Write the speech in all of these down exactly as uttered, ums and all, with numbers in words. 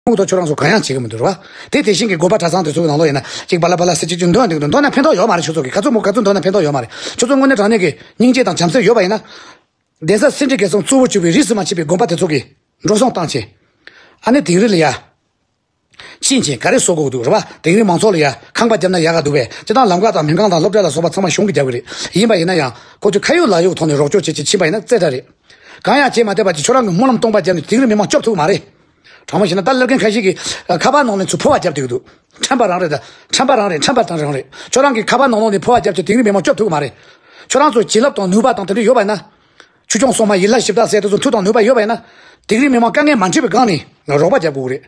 ཁོང་ཚོ་ཁྱོད་རང་ཚོ་གང་ཡང་བྱེད་ཀྱི་མི་འདུག་རེད་བ། དེ་དེ་བཞིན་གྱི་དགོན་པ་གྲྭ་ཚང་དེ་ཚོའི་ནང་ལོགས་ཡིན་ན་ཅིག་བ་ལ་བ་ལ་ཟེར་ཅིག་ཅིག་འདོན་འདུག་འདོན་ན་ཕན་ཐོགས་ཡོད་མ་རེད། ཁྱོད་ཚོ་གི་ག་ཚོད་མོ་ག་ཚོད་འདོན་ན་ཕན་ཐོགས་ཡོད་མ་རེད། ཁྱོད་ཚོ་དངོས་གནས་དྲང་གནས་ཀྱི་སྙིང་རྗེ་དང་བྱམས་བརྩེ་ཡོད་པ་ཡིན་ན། གདན་ས་སེ་འབྲས་དགེ་གསུམ་གཙོ་བོ་གྱུར་པའི་རིས་སུ་མ་ཆད་པའི་དགོན་པ་དེ་ཚོ་གི་འགྲོ་སོང་བཏང་ཆེད། ཨ་ནི་དིང་རི་ལ་ཡ། ཕྱིན་ཆད་ག་རེ་བཟོ་དགོས་འདུག་རེད་བ། དིང་རི་མང་ཚོགས་ལ་ཡ་ཁང་པ་བརྒྱབ་ན་ཡག་ག་འདུག་བས། སྤྱིར་བཏང་ལམ་ཁ་དང་སྨན་ཁང་དང་སློབ་གྲྭ་ལ་སོགས་པ་ཚང་མ་གཞུང་གིས་རྒྱབ་ཀྱི་རེད། ཡིན་པ་ཡིན་ན་ཡང་ཁོ་ཚོས་ཁ་ཡོད་ལག་ཡོད་ཐོག་ནས་རོགས་སྐྱོར་བྱེད་ཅེས་ཕྱིན་པ་ཡིན་ན་རྩེ་གྲ་རེད། གང་ཡང་བྱེད་མ་ཐུབ་པ་ཅིག་ཁྱོད་རང་གི་སྨོན་ལམ་སྟོང་པ་བརྒྱབ་ནས་དིང་རི་མི་མང་སྐྱོབ་ཐུབ་ཀྱི་མ་རེད། དྲང་མོ་བཤད་ན་ད་སློབ་དགེ་ཁ་ཤས་ཀྱིས་ཁ་པར་ནང་ལ་ཚུར་ཕོར་པ་བརྒྱབ་བསྡད་ཀྱི་འདུག་ཁྲམ་པ་རང་རེད། ད་ཁྲམ་པ་རང་རེད། ཁྲམ་པ་དང་རང་རེད། ཁྱོད་རང་གི་ཁ་པར་ནང་ལོགས་ནས་ཕོར་པ་བརྒྱབ་བྱས་དིང་རི་མི་མང་སྐྱོབ་ཐུབ་ཀྱི་མ་རེད། ཁྱོད་རང་ཚོ་བྱིན་རླབས་དང་ནུས་པ་དང་དེ་འདྲ་ཡོད་པ་ཡིན་ན། ཆོས་སྐྱོང་སྲུང་མ་ཡན་ལག་བཞི་བདག་ཟེར་དེ་ཚོ་མཐུ་དང་ནུས་པ་ཡོད་པ་ཡིན་ན། དིང་རི་མི་མང་དཀའ་ངལ་མ་འཕྲད་པའི་སྒང་ནས་རོགས་པ་རྒྱབ་དགོས་ཀྱི་རེད།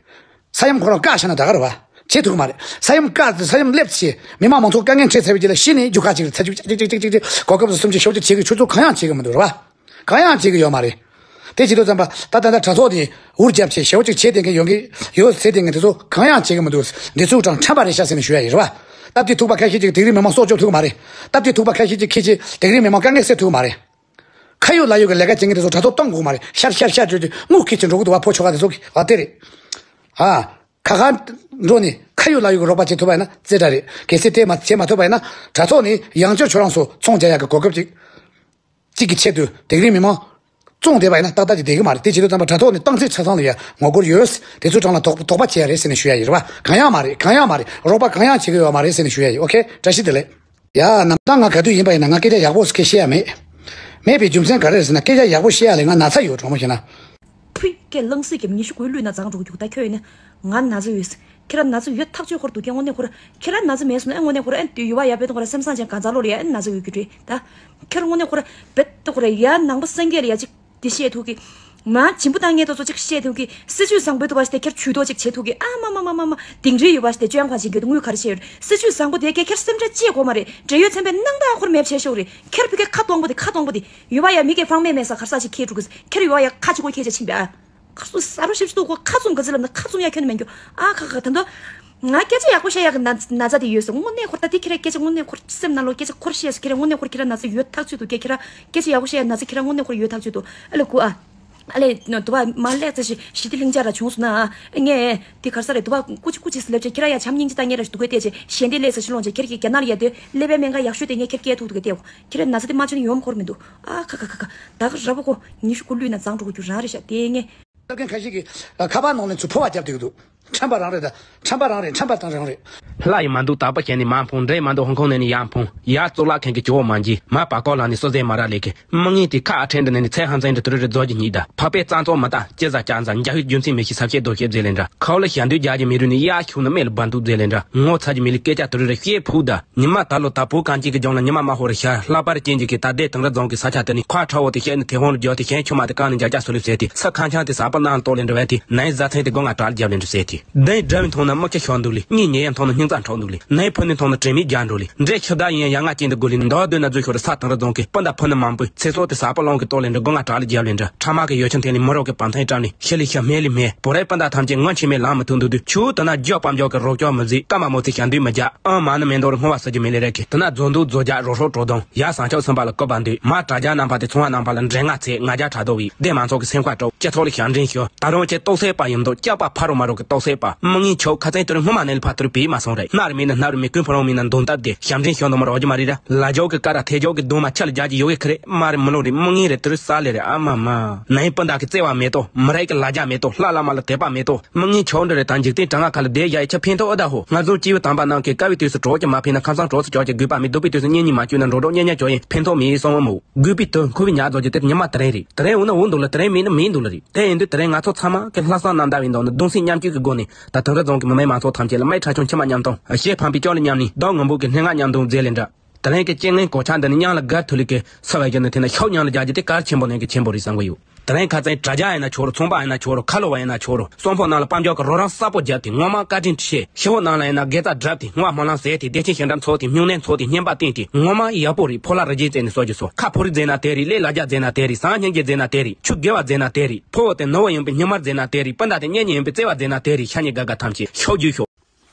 ས་ཡོམ་ཁོ་རང་བཀག་བཞག་ན་ད་ག་རེད་བ། བྱེད་ཐུབ་ཀྱི་མ་རེད། ས་ཡོམ་བཀག་ས་ཡོམ་སླེབས་བྱས་མི་མང་མང་ཚོགས་དཀའ་ངལ་འཕྲད་ཚར་བའི་རྗེས་ལ་གཞི་ནས་རྒྱུ་ཁ་ཅིག་རེད། ཚ་རྒྱུ་ཅིག་ཅིག་ཅིག་ཅིག་ཅིག་གོ་སྐབས་སུ་སུམ་ཅུ་ཞེ་པོ་ཅིག་བྱེད་ཀྱི། ཁྱོད་ཚོ་གང་ཡང་བྱེད་ཀྱི་མི་འདུག་རེད་བ། གང་ཡང་བྱེད་ཀྱི་ཡོད་མ་རེད། དེ་བྱེད་དུས་ཙམ་པ་ད་ད་ལྟ་དྲ་ཐོག་ནས་འུར་རྒྱབ་བྱས་ཞེ་པོ་ཅིག་བྱེད་བསྡད་མཁན་ཡོང་གི་ཡོད་ཟེར་བསྡད་མཁན་དེ་ཚོ་གང་ཡང་བྱེད་ཀྱི་མི་འདུག་འདི་ཚོ་གྲངས་ཁྲམ་པ་རེད་ཤག་ཟེར་ནས་ཞུ་ཡ་ཡིན་རེད་བ། སྟབས་བདེ་ཐུག་པ་ཁ་ཤས་ཅིག་དིང་རི་མི་མང་སྲོག་སྐྱོབ་ཐུབ་ཀྱི་མ་རེད། སྟབས་བདེ་ཐུག་པ་ཁ་ཤས་ཅིག་ཁྱེད་ཀྱིས་དིང་རི་མི་མང་དཀའ་ངལ་སེལ་ཐུབ་ཀྱི་མ་རེད། ཁ་ཡོད་ལག་ཡོད་ཀྱི་ལས་ཀ་བྱེད་མཁན་དེ་ཚོ་དྲ་ཐོག་གཏོང་དགོས་མ་རེད། ཤར་ཤར་ཤར་བརྗོད་དེ་དངུལ་ཁྱེར་ཅིག་འགྲོ་གི་འདུག་བ། ཕོ་ཆོ་ག་དེ་ཚོ་གི་བ་དེ་རེད། ཨ། ཁ་ཁ་འགྲོ་ནས་ཁ་ཡོད་ལག་ཡོད་ཀྱི་རོགས་པ་བྱེད་ཐུབ་པ་ཡིན་ན་རྩེ་གྲ་རེད། གལ་སྲིད་དེ་མ་བྱེད་མ་ཐུབ་པ་ཡིན་ན་དྲ་ཐོག་ནས་ཡང་བསྐྱར་ཁྱོད་རང་ཚོ་ཚོང་རྒྱག་ཡག་གི་གོ་སྐབས་ཅིག་གཅིག་གི་ཆེད་དུ་དིང་རི་མི་མང་བཙོང་བསྡད་པ་ཡིན་ན་ཏག་ཏག་ཅིག་བསྡད་ཀྱི་མ་རེད། དེ་བྱེད་དུས་ཙམ་པ་དྲ་ཐོག་ནས་སྟངས་འཛིན་ཆ་ཚང་ལ་ཡ་ངོ་རྒོལ་ཡོད། དེ་ཚོའི་གྲས་ལ་དོགས་དོགས་པ་བྱེད་ཡ་རེད་ཟེར་ནས་ཞུ་ཡ་ཡིན་རེད་བ། གང་ཡང་མ་རེད། གང་ཡང་མ་རེད། རོགས་པ་གང་ཡང་བྱེད་ཀྱི་ཡོད་མ་རེད་ཟེར་ནས་ཞུ་ཡ་ཡིན། ཨོ་ཁེ། བཀྲ་ཤིས་བདེ་ལེགས། ཡ། ནམ་ཟླ་ང་ག་དུས་ཡིན་པ་ཡིན་ན་ང་སྐད་ཆ་ཡག་པོ་ཞིག་བཤད་ཡ་མེད། མེད་པའི་རྒྱུ་མཚན་ག་རེ་རེད་ཟེར་ན་སྐད་ཆ་ཡག་པོ་བཤད་ཡ་ལས་ང་ན་ཚ་ཡོད། དྲང་མོ་བཤད་ན། ཕུད་ཀྱི་གླང་སྲིད་ཀྱི་ཉི་ཤུ་དགུའི་ལུས་ན་བརྫངས་འགྲོ་རྒྱུ་ད་ཁྱོད་ཡིན་ན། ང་ན་ཚ་ཡོད། ཁྱེད་རང་ན་ཚ་ཡོད་ཐག་ཆོད་ཁོར་འདུག་ཁྱེད་དངོས་གནས་ཁོར། ཁྱེད་རང་ན་ཚ་མེད་སོང་ན་ཨེ་དངོས་གནས་ཁོར་ཨེ་ཡུ་བ་ཡ་བེད་ཁོར་སེམས་བཟང་ཅན་གང་ཚ་ལོ་རེ་ཨེ་ན་ཚ་ཡོད་རྒྱུ་རེད་ད། ཁྱེད་རང་དངོས་གནས་ཁོར་བེད་ཁོར་ཡ་ནང་པ་སངས་རྒྱས་ལ་ཡ་ཅིག་དེ་བཤད་ཐུབ་ཀྱི། མ་བྱིན་པོ་བཏང་ངེས་དོ་ཚོ་ཅིག་བཤད་ཐུབ་ཀྱི། སྲིད་ཇུས་བཟང་པོའི་ཐུབ་པ་ཞིག་དེ་ཁྱེར་ཇུས་གཏོགས་ཅིག་བྱེད་ཐུབ་ཀྱི། ཨ་མ་མ་མ་མ་མ། དིང་རི་ཡུ་བ་ཞིག་དེ་སྤྱོད་ཡང་ཁ་ཆེ་རྒྱུ་དེ་དངུལ་ག་རེ་བཤད་ཡོད་རེད། སྲིད་ཇུས་བཟང་པོ་དེ་ཁྱེར་ཁྱེར་སེམས་ཁྲལ་ཅི་དགོས་མ་རེད། འབྲེལ་ཡོད་ཚན་པས་སྣང་དག་ཁོར་མེད་བྱས་ཤོག་རེད། ཁྱེར་ཕུད་ཀྱི་ཁ་སྟོང་པོ་དེ་ཁ་སྟོང་པོ་དེ། ཡུ་བ་ཡ་མི་གི་ཕང་མེད་མེད་ས་གར་ས་ཅིག་ཁྱེར་འགྲོ་གི། ཁྱེར་ཡུ་བ་ཡ་ཁ་ཅིག་གོ་ཁྱེར་ཅིག་ཕྱིན་པས། ཨ། ཁ་སུ་ས་རུ་ཞིབ་ཏུ་གོ་ཁ་ཙུམ་ག་ཚི་ལབ་ན་ཁ་ཙུམ་ཡ་ཁྱོན་ནས་མེད་རྒྱུ། ཨ་ཁ་ཁ་ད་འདོ། ང་སྐད་ཆ་ཡག་པོ་བཤད་ཡག་གི་ན་ན་ཚ་དེ་ཡོད་ཟེར། དངོས་གནས་ཁོར་ད་དེ་ཁྱེད་རང་སྐད་ཆ་དངོས་གནས་ཁོར་སེམས་ནང་ལོགས་སྐད་ཆ་ཁོར་བཤད་སོང་། ཁྱེད་རང་དངོས་གནས་ཁོར་ཁྱེད་རང་ན་ཚ་ཡོད་ཐག་ཆོད་འདུག་ཁྱེད་རང་སྐད་ཆ་ཡག་པོ་བཤད་ཡག་ན་ཚ་ཁྱེད་རང་དངོས་གནས་ཁོར་ཡོད་ཐག་ཆོད་འདུག་ཨ་ལེ་གུ་ཨ། ཨ་ལེ་ནོ་དུ་བ་མ་ལེགས་ཚ་ཞི་ཞི་ཏི་ལྷིང་འཇགས་ར་བྱུང་སོང་ན་ཨ། ངས་དེ་གར་ས་རེད་དུ་བ་ཀུ་ཅི་ཀུ་ཅི་སི་ལབ་ཅེ་ཁྱེད་རང་ཡ་བྱམས་སྙིང་རྗེ་ད་ངས་ར་ཞུ་དུ་གོས་བལྟས་ཅེ་ཞན་དེ་ལེགས་ཚ་ཞི་ལོང་ཅེ་ཁྱེད་ཀྱི་རྒྱ་ནག་ལ་ཡ་དེ་ཀླད་པའི་སྨན་ཁང་ཡག་ཤོས་དེ་ངས་ཁྱེད་སྐྱེལ་ཐུབ་འདུག་གས་བལྟས། ཁྱེད་རང་ན་ཚ་དེ་མ་བྱུང་ན་ཡོང་ཁོར་མི་འདུག་ཨ་ཁ་ཁ་ཁ་ཁ། ད་ག་ར་བོ་ཁོ་ཉི་ཤུ་དགུ་ལུས་ན་བརྫངས་འགྲོ་གི་རྒྱུ་རང་རེད་ཤག་དེ་ངས། སློབ་དགེ་ཁ་ཤས་ཀྱིས་ཁ་པར་ནང་ལ་ཚུར་ཕོར་པ་བརྒྱབ་བསྡད་ཀྱི་འདུག་ཁྲམ་པ་རང་རེད་ད། ཁྲམ་པ་རང་རེད། ཁྲམ་པ་དང་རང་རེད། ལྷ་ཡིས་མ་འདུག་དག་པ་བྱས་ནས་མར་འཕངས། འདྲེས་མ་འདུག་ཧོང་ཁོང་ནས་ནས་ཡར་འཕངས། ཡར་གཙུག་ལག་ཁང་གི་ཇོ་བོ་མ་འཇིགས། མར་བར་སྐོར་ལ་ནས་སོ་ཟས་མ་རག་ལས་ཀི། མི་ངན་དེ་ཁ་ཨ་ཕྲན་འདི་ནས་ནས་ཚེ་ཧང་ཚན་འདྲ་དུ་རུ་རུ་རྫོགས་ཀྱི་སྙིགས་ད། འཕགས་པའི་རྩ་མཚོ་མི་རྟ་སྐྱེ་བཟའ་སྐྱ་བཟའ་འཇའ་ཧུད་རྒྱུ་མཚན་མི་ཤེས་ས་བཤད་རྡོ་བཤད་མཛད་ལས་འདྲ། ཁའོ་ལ་ཞལ་འདོན་རྒྱག་རྒྱུ་མི་རུ་ནས་གཡག་ཤུག་ན་མེ་ལ་སྦར་འདུག་མཛད་ལས་འདྲ། ངོ་ཚ་རྒྱུ་མི་ལི་སྐད་ཆ་དུ་རུ་རུ་བཤད་ཕུག་ད། ཉི་མ་ད་ལོ་ད་བོད་གངས་ཅན་གྱི་ལྗོངས་ལ་ཉི་མ་དམར་ཧོ་རུ་ཤར། ལྷག་པར་ཅན་གྱི་གི་ད་ལྟའི་དེང་རབས་རྫོང་གི་ས་ཆ་དེ་ནི་ཁ་ཁྲ་བོ་དེ་བཤད་ནི་དེ་ཧོང་ལ་རྒྱོ་དེ་ཤན་ཆུ་མ་དེ་གང་ནས་འཇག་འཇག་སོ་ལེ་ཟེར་དེ་ས་ཁང་ཆང་དེ་ས་པ་ནང་ལ་གཏོར་ལེ་འདྲ་བས་དེ་ནའི་བཟའ་ཚན་དེ་སྒོ་ང་དྲག་ལ་རྒྱབ་ལེ་འདྲ་ཟེར་དེ། འདི་འདྲ་བའི་མཐོང་ན་མི་ཁ་ཤོར་འདུག་ལེ། གཉིད་ཉལ་ཡང་མཐོང་ན་སྙིང་རྩ་འཕྲོག་འདུག་ལེ། ནའི་ཕུ་ནི་མཐོང་ན་དྲན་མེད་རྒྱག་འགྲོ་ལེ། འདྲེ་ཁྱི་བདག་ཡིན་ཡང་ཡ་ང་ཅན་དུ་དགོས་ལེ། མདོག་བསྡུས་ན་རྫུ་ཤོར་ས་དང་ར་རྫོང་གི་སྤུན་ཟླ་ཕུ་ནི་མང་པོས་ཚེ་སྲོག་དེ་ས་པ་ལོང་གི་གཏོར་ལེ་འདྲ་སྒོ་ང་དྲག་ལ་རྒྱབ་ལེ་འདྲ། ཕྲ་མ་གི་ཡོ་ཆུང་ཐེན་ལི་མི་རོགས་ཀྱི་བམ་ཐེན་བཀྲམ་ནས་ཤི་ལི་ཤི་སྨད་ལི་སྨད། བོ་རའི་སྤུན་ཟླ་ཐམས་ཅད་ངོ་ཆེ་མེད་ལང་མི་ཐུག་འདུག་དུས་ཆུ་དེ་ན་རྒྱག་པ་མགྱོགས་ཀྱི་རོགས་སྐྱོར་མི་བཟོད། སྐར་མ་མོ་ཚེ་ཞབས་འདུན་མི་རྒྱག་ཨང་མ་ནི་མེ་མདོ་རུ་སྔོ་བ་ཟེར་རྒྱུ་མེད་ལེ་རེད་ཀི། དེ་ན་རྫོང་དུ་རྫོ་རྒྱག་རོ་ཧྲོ་གྲོ་དོང་ཡ་བཟང་ཆོག་སེམས་པ་ལ་སྐུ་བ་འདུས་མ་དྲ་རྒྱ་རྣམ་པ་དེ་ཚོང་བ་རྣམ་པ་ལ་འདྲེ་ང་ཚེ་ང་རྒྱ་དྲག་དོ་བའི་སྡེ་མང་ཚོགས་ཀྱི་སེམས་ཁ་དཀྲོག་སྤྱི་ཚོགས་ལ་ཞབས་འདྲེན་ཞུ། ད་རུང་ཁྱེད་རྟོག་སེ་པ་ཡིན་མདོག་སྐྱག་པ་ཕ་རོ་མ་རོ་གི་རྟོག་སེ་པ་མི་ངན་ཆོག་ཁ་ཚན་དུ་རུ་སྔོན་མ་ནས་ལ་ཕ་དུ་རུ་བེད་མ་སོང་རེད། ནར་མིན་ན་ནར་མི་ཀུན་ཕོ་རོང་མིན་ན་འདོན་སྟབས་དེ་ཞབས་འདྲེན་ཞུ་འདོ་མ་རོགས་ཀྱི་མ་རེད་ར། ལ་ཇོ་གི་ཀ་ར་ཐེ་ཇོ་གི་གདོང་མ་ཆ་ལ་རྒྱ་གི་ཡོ་གི་ཁ་རེད་མ་རེད། མི་ལོ་རེད། མི་ངན་རེད། དུ་རུ་ས་ལེ་རེད། ཨ་མ་མ་ནའི་སྤུན་ཟླ་གི་བརྩེ་བ་མེད་དོ། མི་རེད་གི་ལ་རྒྱ་མེད་དོ། ལྷ་བླ་མ་ལ་དད་པ་མེད་དོ། མི་ངན་ཆོག་འདྲ་རེད། ད་འཇིག་རྟེན་གྲང་ང་ཁ་ལ་བསྡད་ཡ་ཡི་ཆ་ཕན་ཐོགས་ཨ་ད་ཧོ། ང་ཚོ་སྐྱེས་བུ་དམ་པ་རྣམས་ཀྱིས་དཀའ་བའི་དུས་སུ་གྲོགས་ཀྱིས་མ་ཕན་ན་ཁམས་སངས་གྲོགས་སུ་གྱུར་ཅིག་དགོས་པ་མེད། སྡུག་པའི་དུས་སུ་གཉེན་ཉེ་མ་བཅོས་ན་འགྲོ་འགྲོ་གཉེན་ཉེ་བཅོས་ཡིན་ཕན་ཐོགས་མེད་ཡིན་གསུང་བ་མོ། རྒུད་པའི་དོན་ཁུ་བའི་ཉག་རྫོགས་ཀྱི་དེར་ཉི་མ་དེ་རིང་རེད། དེ་རིང་འོ་ན་འོ་འདུག་ལ་དེ་རིང་མེད་ན་མེད་འདུག་ལ་རེད། དེ་ཡིན་དུས་དེ་རིང་ང་ཚོ་ཚང་མ་གི་ལྷག་བསམ་རྣམ་དག་པའི་མདོག་ནི་གདུང་སེམས་མཉམ་སྐྱེད་ཀྱི་སྒོ་ནས་ད་དེང་རབས་རྫོང་གི་མི་མེད་མང་ཚོགས་ཐམས་ཅད་ལ་མའི་ཁྲ་ཆུང་མཆི་མ་མཉམ་གཏོང་གཞས་ཕམ་པའི་ཅོག་ལ་མཉམ་ནས་མདོག་ངང་པོ་གི་སྙན་ངག་མཉམ་གཏོང་མཛད་ལེ་འདྲ། དེ་རིང་གི་རྐྱེན་ངན་གོ་ཆ་འདི་ནི་མྱང་ལ་དགའ་ཐུ་ལི་གི་ས་བའི་རྒྱུ་ནི་དེ་ན་ཤོག་མྱང་ལ་རྒྱག་རྒྱུ་དེ་གལ་ཆེན་པོ་ནས་གི་ཆེན་པོ་རེད་བསམ་གི་ཡོད། དེ་རིང་ཁ་སང་དྲ་རྒྱ་ཡིན་ན་ཆོག་རུ་ཚོང་པ་ཡིན་ན་ཆོག་རུ་ཁ་ལོ་བ་ཡིན་ན་ཆོག་རུ་གསོན་ཕོ་རྣམས་ལ་དཔལ་འབྱོར་གྱི་རོགས་རམ་གསར་པོ་བརྒྱབ་སྟེ་ངོ་མ་བཀའ་དྲིན་ཆེ། ཤི་བོ་རྣམས་ལ་ཡིན་ན་དགེ་རྩ་བསྒྲུབས་ཏེ་ངོ་སྨོན་ལམ་ཟེར་ཏེ་བདེ་ཆེན་ཞིང་འགྲམ་འཚོགས་ཏེ་སྨྱུང་གནས་འཚོགས་ཏེ་བསྙེན་པ་བསྟེན་ཏེ་ངོ་མ་ཡག་པོ་རེད། ཕོ་ལྷ་རི་རྗེས་བཙལ་ནས་གསོ་རྒྱུ་སོ་ཁ་ཕོ་རི་མཛད་ན་དེ་རེད། ལས་ལ་རྒྱ་མཛད་ན་དེ་རེད། བཟང་སྙིང་རྗེ་མཛད་ན་དེ་རེད། ཆུ་དགེ་བ་མཛད་ན་དེ་རེད། ཕོ་བོ་དེ་ནུ་བོ་ཡིན་པའི་སྙིང་མར་མཛད་ན་དེ་རེད། སྤུན་ཟླ་དེ་གཉེན་ཉེ་ཡིན་པའི་བརྩེ་བ་མཛད་ན་དེ་རེད། ཤ་ཉེ་དགའ་དགའ་ཐམས་ཅད་ཤོག་རྒྱུ་ཤོག་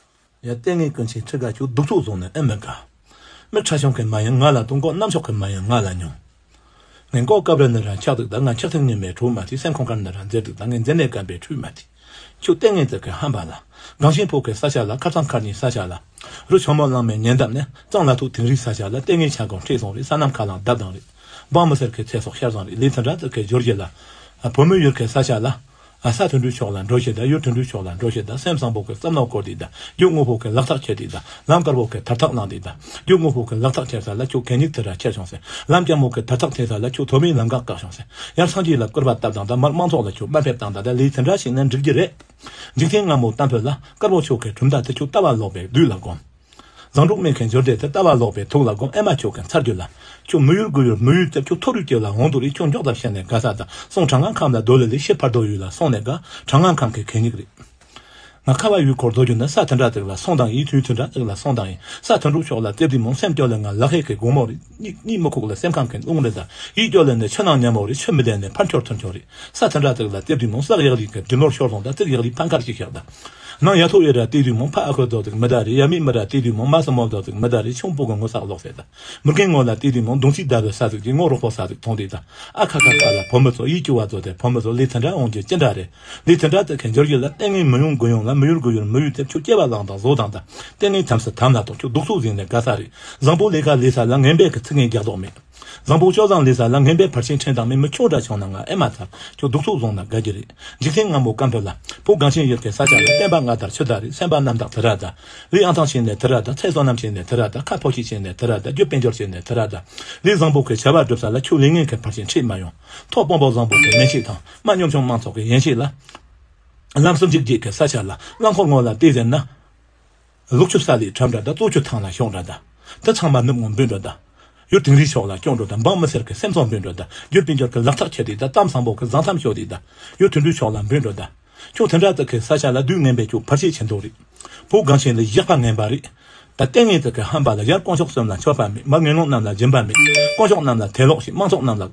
ཡ་ལྟས་ངན་ཀུན་མཁྱེན་ཁྲི་དགའ་ཁྱོད་གདུག་རྩུབ་བཟུང་ནས་ཨེ་མི་དགའ། མི་ཁྲ་ཆུང་གིས་མ་ཡིན་ང་ལ་གཏོང་གོ། རྣམ་ཕྱོགས་ཀྱིས་མ་ཡིན་ང་ལ་ཉོན། ངས་ལྐོག་སྐབས་རེ་ནི་རང་ཆགས་འདུག་ད་ང་ཆགས་ཐེངས་ཉི་མའི་གྲོགས་མ་དེ་སེམས་ཁོང་ཁར་ནི་རང་མཛད་འདུག་ད་ངས་མཛད་ནས་བསྐམ་པའི་ཁྲུས་མ་དེ། ཁྱོད་ལྟས་ངན་དེ་གི་ཧམ་པ་ལ། གངས་ཅན་ཕོ་གི་ས་ཆ་ལ། མཁར་ཚང་མཁར་གཉིས་ས་ཆ་ལ། རུ་ཆུ་མོ་གླང་མའི་ཉེ་འདབས་ནས། གཙང་ལ་ཐུག་དིང་རིའི་ས་ཆ་ལ། ལྟས་ངན་ཆ་གང་ཁྲིད་སོང་རེད། ས་གནམ་ཁ་ལང་རྡབ་དང་རེད། འབངས་མི་སེར་གི་ཚེ་སྲོག་ཤར་བཟང་རེད། ལས་དེ་འདྲ་དེ་གི་འབྱོར་གྱི་ལ། བོད་མི་ཡུལ་གི་ས་ཆ་ལ། ཨ། ས་དོན་གྲུབ་ཕྱོགས་ལ་འགྲོ་ཤེས་ད། ཡུལ་དོན་གྲུབ་ཕྱོགས་ལ་འགྲོ་ཤེས་ད། སེམས་བཟང་པོ་གི་བསམ་བློ་བསྐོར་དེ་ད། རྒྱུ་དངོས་པོ་གི་ལག་ཐག་ཁྱེར་དེ་ད། ལམ་དཀར་པོ་གི་དར་ཐག་བླངས་དེ་ད། རྒྱུ་དངོས་པོ་གི་ལག་ཐག་ཁྱེར་ས་ལ་ཁྱོད་གད་སྙིགས་དེ་འདྲ་ཁྱེར་བྱུང་ཟེར། ལམ་རྐྱང་མོ་གི་དར་ཐག་འཐེན་ས་ལ་ཁྱོད་ཐོག་མའི་ལམ་འགག་བཀག་བྱུང་ཟེར། ཡར་སངས་རྒྱས་ལ་སྐུར་པ་བཏབ་དང་ད། མར་དམངས་ཚོགས་ལ་ཁྱོད་དམའ་ཕེབས་བཏང་ད། ད་ལས་དེ་འདྲ་ཞིག་ན་འགྲིག་གི་རེད། འཇིག་རྟེན་སྔ་མོ་གཏམ་དཔེ་ལ། དཀར་པོ་ཕྱོགས་ཀྱི་གྲུབ་མཐའ་དེ་ཁྱོད་ལྟ་བ་ལོག་པའི་བདུད་ལ་སྒོམ། བཟང་དྲུག་སྨན་མཁན་འབྱོར་ལྡན་དེ་ལྟ་བ་ལོག་པའི་དུག་ལ་སྒོམ། ཨེ་མ་ཁྱོད་ཀྱི་མཚར་རྒྱུ་ལ། ཁྱོད་མི་ཡུལ་དགུ་ཡུལ་མི་ཡུལ་དེ། ཁྱོད་མཐོ་རིས་སྐྱེ་ལ་འོང་དུ་རེད། ཁྱོད་མགྱོགས་དང་ཤེས་ནས་དགའ་ས་དང་། སོང་གྲང་ངར་ཁམས་ལ་སྡོད་ལེ་ལེ། ཤི་ཕར་དོ་ཡུལ་ལ་སོང་ནས་དགའ། གྲང་ངར་ཁམས་ཀྱི་གད་སྙིགས་རེད། ང་ཁ་བ་ཡུལ་སྐོར་སྡོད་རྒྱུ་ན། ས་དེ་འདྲ་དེ་ལ་སོང་དང་ཡིན། དུས་དེ་འདྲ་དེ་ལ་སོང་དང་ཡིན། ས་དོན་གྲུབ་ཕྱོགས་ལ་སླེབས་དུས་མོ། སེམས་སྐྱོ་ལེ་ང་ལག་ཧེ་གི་དགོང་མོ་རེད། གཉིད་གཉིད་མི་ཁུག་ལ་སེམས་ཁམས་ཀྱི་རླུང་རེད་ད། ཡིད་སྐྱོ་ལེ་ནས་ཆུ་ནང་ཉལ་མོ་རེད། ཆུ་མི་ལྡན་ནས་ཕར་འཁྱོར་ཚུར་འཁྱོར་རེད། ས་དེ་འདྲ་དེ་ལ་སླེབས་དུས་མོ། སྲེག་ཡག་རིགས་ཀྱི་རྒྱུ་ནོར་ཤོར་སོང་ད། སྲེག་ཡག་རིགས་ཕ་མཁར་ཞིག་བཞག་ད། ནང་ཡ་ཐོག་ཡ་ར་བལྟས་དུས་མོ། ཕ་ཨ་ཁུ་རྡོ་ཟིག་མི་ད་རེད། ཡ་མི་མི་ར་བལྟས་དུས་མོ། མ་སྲུ་མོ་རྡོ་ཟིག་མི་ད་རེད། ཆུང་པོ་གི་ངོ་ས་ལོག་ཟེར་ད། མི་རྒན་ངོ་ལ་བལྟས་དུས་མོ། མདུང་ཚིག་བརྡབ་པའི་ས་ཟིག་གི་ངོ་རོག་པོ་ས་ཟིག་མཐོང་དེ་ད། ཨ་ཁ་ཁ་ཁ་ལ་བུ་མོ་ཚོ། ཡིད་སྐྱོ་བ་ཚོ་དེ་བུ་མོ་ཚོ། ལས་དེ་འདྲ་འོང་རྒྱུ་ཅི་འདྲ་རེད། ལས་དེ་འདྲ་དེ་གི་འབྱོར་རྒྱུ་ལ། ལྟས་ངན་མི་ཡོང་དགུ་ཡོང་ལ། མི་ཡུལ་དགུ་ཡུལ་མི་ཡུལ་དེ། ཁྱོད་སྐྱེ་བ་བླངས་དང་བཟོ་དང་ད། ལྟས་ངན་དམ་སྲི་དམ་ལ་གཏོང་། ཁྱོད་སྡུག་ཚུགས་ཟིན་ནས་དགའ་ས་རེད། བཟང་པོ་ལས་ཀ་ལས་ས་ལ། ངན་པས་གི་ཚིག་ངན་རྒྱག་མདོག་མེད། བཟང་པོ་སྤྱོད་བཟང་ལས་ས་ལ། ངན་པས་ཕར་ཕྱིན་ཕྲན་དང་མེད། མི་ཁྱོད་འདྲ་བྱུང་ན་ང་ཨེ་མ་ཚར། ཁྱོད་སྡུག་ཚུགས་བཟུང་ན་དགའ་རྒྱུ་རེད། འཇིག་རྟེན་སྔ་མོ་སྐམ་པོ་ལ། བོད་གངས་ཅན་ཡུལ་གྱི་ས་ཆ་ལ། བསྟན་པ་སྔ་དར་ཕྱི་དར་རེད། སེམས་པ་རྣམ་དག་དེ་ར་ད། ལས་ཨང་ཐང་བྱས་ནས་དེ་ར་ད། ཚེ་བསོད་ནམས་བྱས་ནས་དེ་ར་ད། ཁ་ཕོ་ཤི་བྱས་ནས་དེ་ར་ད། རྒྱུ་དཔལ་འབྱོར་བྱས་ནས་དེ་ར་ད། ལས་བཟང་པོ་གི་བྱ་བ་སྒྲུབ་ས་ལ། ཁྱོད་ལས་ངན་གྱི་ཕར་ཕྱིན་ཁྲིད་མ་ཡོང་། ཐོག་དཔོན་པོ་བཟང་པོ་གི་མན་ཆད་དང་། མ་ཉམ་ཆུང་མང་ཚོགས་ཀྱི་ཡན་ཆད་ལ། ལམ་སེང་འཇིགས་བྱེད་ཀྱི་ས་ཆ་ལ། རླངས་འཁོར་ངོ་ལ་བལྟས་ཟིན་ན། ལུག་ཁྱུ་ས་ལས་ཁྲམ་འདྲ་ད། བཙོག་ཁྱུ་ཐང་ལ་ཤོག་འདྲ་ད། དེ་ཚང་མ་ནུབ་ངོ་འབུད་འགྲོ་ད། ཡུལ་དིང་རིའི་ཕྱོགས་ལ་སྐྱོང་འགྲོ་ད། འབངས་མི་སེར་གྱི་སེམས་ཚོར་འབུད་འགྲོ་ད། རྒྱུ་དཔལ་འབྱོར་གྱི་ལག་ཐག་ཁྱེར་དེ་ད། གཏམ་བཟང་པོ་གི་བཟང་གཏམ་ཤོད་དེ་ད། ཡུལ་དོན་གྲུབ་ཕྱོགས་ལ་འབུད་འགྲོ་ད། ཁྱོད་དེ་འདྲ་དེ་གི་ས་ཆ་ལ། བདུད་ངན་པས་ཁྱོད་ཕར་ཕྱིན་ཕྱིན་མདོག་རེད། བོད་གངས་ཅན་ལ་ཡག་པ་ངན་པ་རེད། ད་ལྟས་ངན་དེ་གི་ཧམ་པ་ལ། ཡར་དཀོན་མཆོག་གསུམ་ལ་མཆོད་པ་མེད། མར་ངན་སློང་རྣམས་ལ་སྦྱིན་པ་མེད། དཀོན་མཆོག་རྣམས་ལ་དད་ལོག་ཞིག། མང་ཚོགས་རྣམས་ལ་